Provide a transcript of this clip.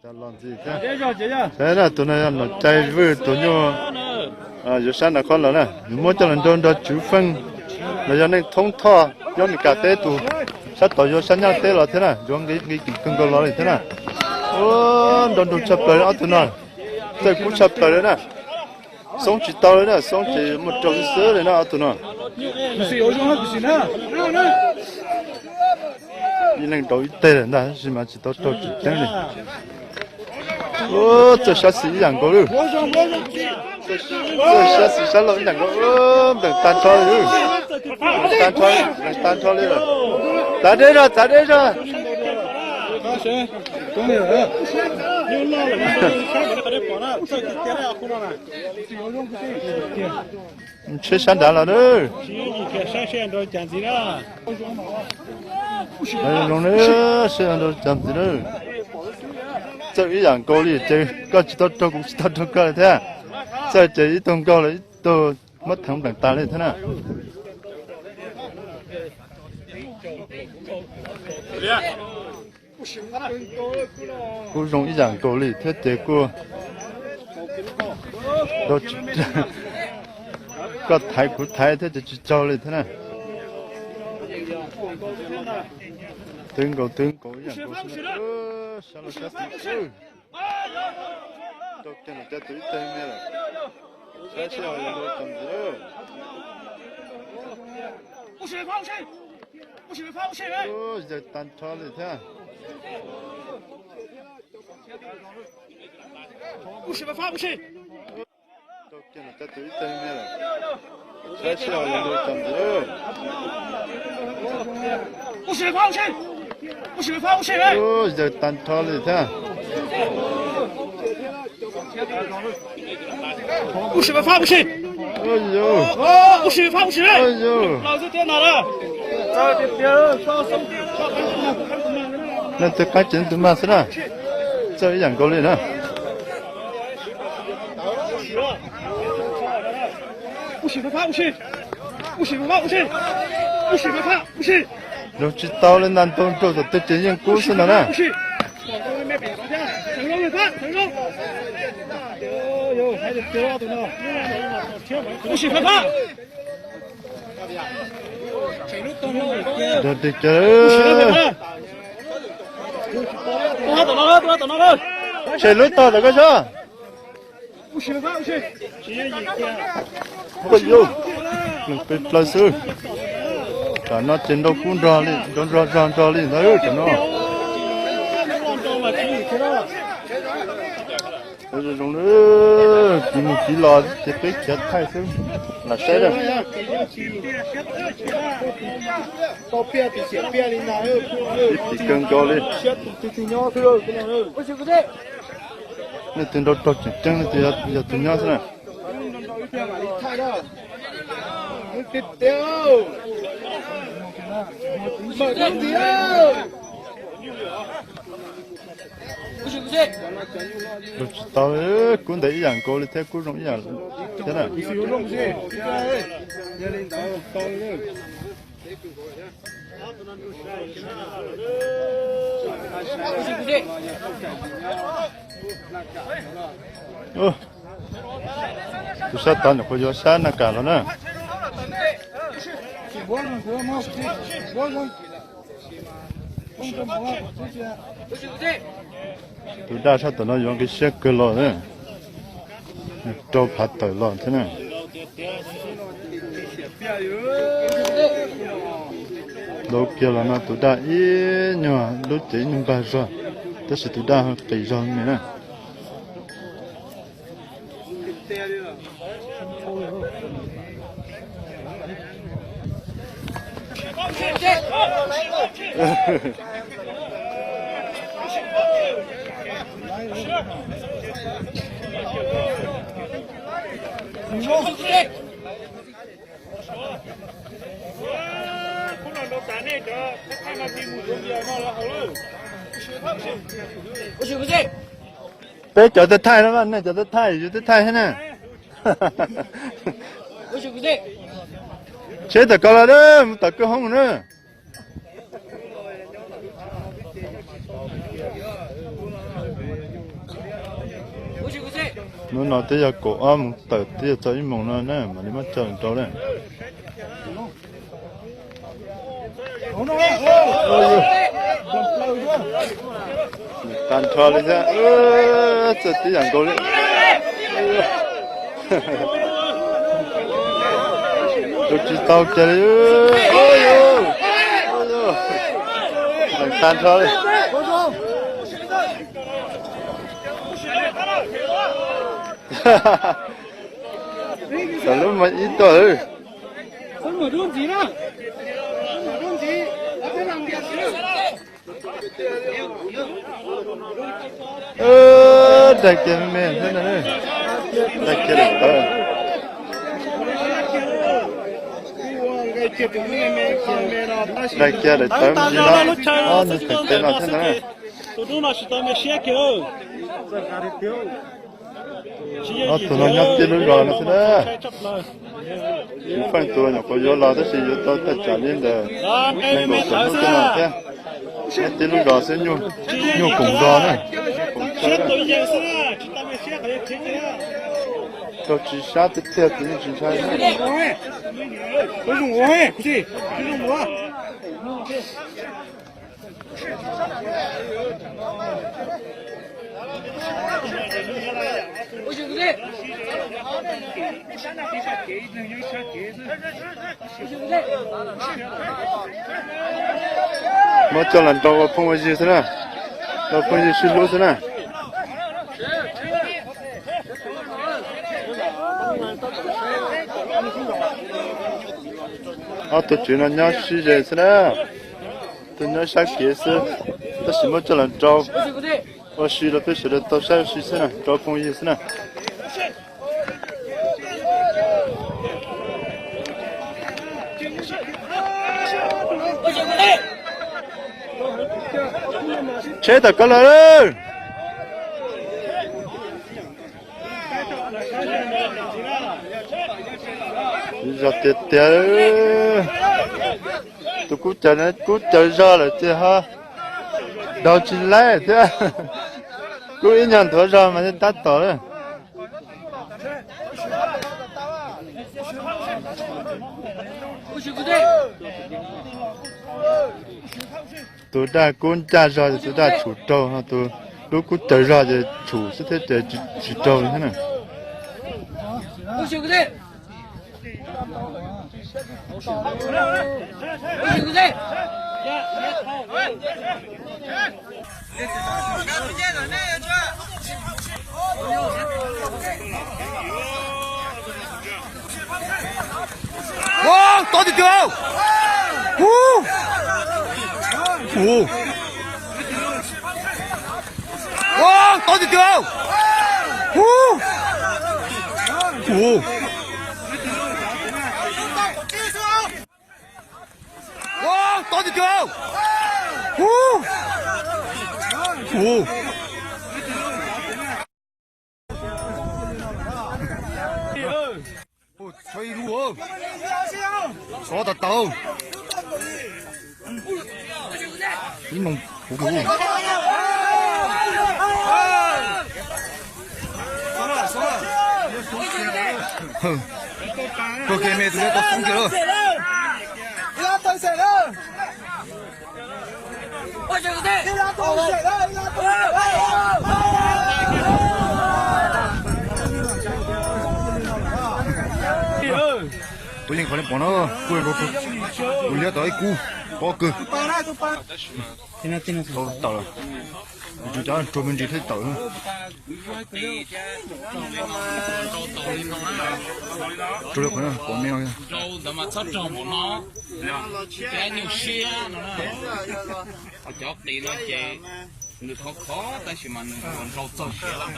Los ntxiv thiab. Saib na, tus no yog Nom Cai Vwj tus nyuj, yuav sab nram qhov los na, nws muab coj los nrog nrog Tswv Feej los yog Neej Thoob Thoj nyob Meskas teb tus, sab tom yuav sab Nyab Laj teb los thiab na, yuav nqi nqi kim kawg nkaus los li thiab na. Ua nrog nrog tshaj plaws li ob tug no, txawj kub tshaj plaws li na. Xoob tsis tau li na, xoob ces muaj raug xwb xwb li na ob tug no. Ib leeg rau ib teg lawm ntag tab sis mas tsis tau raug tseem ceeb li. Txawj sab xis ib yam nkaus li. Txawj sab xis sab laug ib yam nkaus, npeem tag nrho li. Npeem tag nrho, npeem tag nrho li lawm. Txav deb zog, txav deb zog. Tsheb sab nrad los na. Zoo, seb nrau cas ntxiv na. Txawj ib yam nkaus li ces koj tsis tau raug kuv tsis tau raug koj li thiab. Txawj ces ib tug nkaug los ib tug muab theev npleem tas li thiab na. Kuj zoo ib yam nkaus li thiab ces kuj, koj thaiv kuv thaiv thiab ces tsis tsaug li thiab na. Twb nkaus twb nkaus ib yam nkaus xwb. Sab laug sab xis xwb. Rau kiag no cov tus ib teg me lawm. Saib seb ho yog nrau cas ntxiv. Yawg tag nrho li thiab. Rau kiag no cov tus ib teg me lawm. Saib seb ho yog nrau cas ntxiv. Yawg tag nrho li thiab. Ua yus, ua yus, leej twg qaib ces leej twg mag xwb na. Txawj ib yam nkaus li na. Zoo tsis tau li ntag, nrau nraug tom twg ces yeej kub xwb no na. Nrog tig kiag. Tshem lub tog tom koj zog. Ua yus, leej peb plaws xwb. Tam no ces nrau kub nrog li, nrau nrog zog nrog li ntawd tam no. Zoo zoo, kiv mus kiv los ces peb khiav thaij xwb. Lam saib na. Ib tis kawg nkaus li. Leej twg nrau raug tseem ceeb, leej twg yog tus nyob xwb na. Tsis tau, kub ntev ib yam nkaus li thiab kub zoo ib yam thiab na. Tus sab tod nyuam qhuav yuav sab na kam los na. Tus daj sab tom no yuav nqi siab kawg los, rau phav tawm los thiab na. Ntau kiag los no tus daj ib nyuag lub ces ib nyuag npag zog, tab sis tus daj qis zog me na. Peb cov tej thaij no, nej cov tej thaij, yus tej thaij thiab na. Tsheb tom ko los, mus tom kwj hoob na. Hnub no twb yog kaum ob moos tawm, twb yog txog ib moos no na mam li muab coj los rau na. Tag nrho li thiab, txawj tib yam nkaus li. Rau tsis tau kiag li. Lees tag nrho li. Tam lub mas ib tuaj. Daig kiag me me xwb na. Daig kiag daim tawv. Daig kiag daim tawv me no, ob nws theem tes no thiab na. Tus dub no tsis tau me siab kiag. Ob tug no nyob tib lub zos no xwb na. Kuv pheej tus nyuam qhuav yuav los tab sis yuav tau thaj tsam li ntawm nees nkaum xya hnub tej no thiab. Nyob tib lub zos xwb, nyuag koom zos na. Rau tsis sab tiag tiag tus yeej tsis ntshai. Muab coj los nrau ua phooj ua ywg xwb na, ua phooj ywg sib hlub xwb na. Ob tug tswv no nyob sib ze xwb na, tus nyob sab kev xwb, tab sis muab coj los nrau ua si rau peb sawv daws tau saib ua si xwb na, nrau phooj ywg xwb na. Tsheb tom koj lawm. Zog tiag tiag. Tus kub caws, kub caws zog lawm ces ho daug tsis laib thiab. Kub ib nyuag nthuav zog mas tab tom lawm. Tus daj kub ncaj zog ces tus daj tshum raug, tus lub kub caws zog ces tshum xwb thiab ces tsis raug li thiab na. Ua, tod tiag tiag. Hu, hu. Ua, tod tiag tiag. Hu, hu. Ua, tod tiag tiag. Hu, hu. Tshuav ib lub, sov tas tau. Ib moos puv kiag. Tuag kiag me tus no tau xoob kiag lawm. Tus yeej qhov li pom no, kuj kuv liab tau ib kub pob kawg. Tawm lawm, tus cov rau me ntsis thiaj tawm. Rau li qhov pom me no. Cov qis no ces nws khov khov tab sis mas nws nrau txog siav lawm.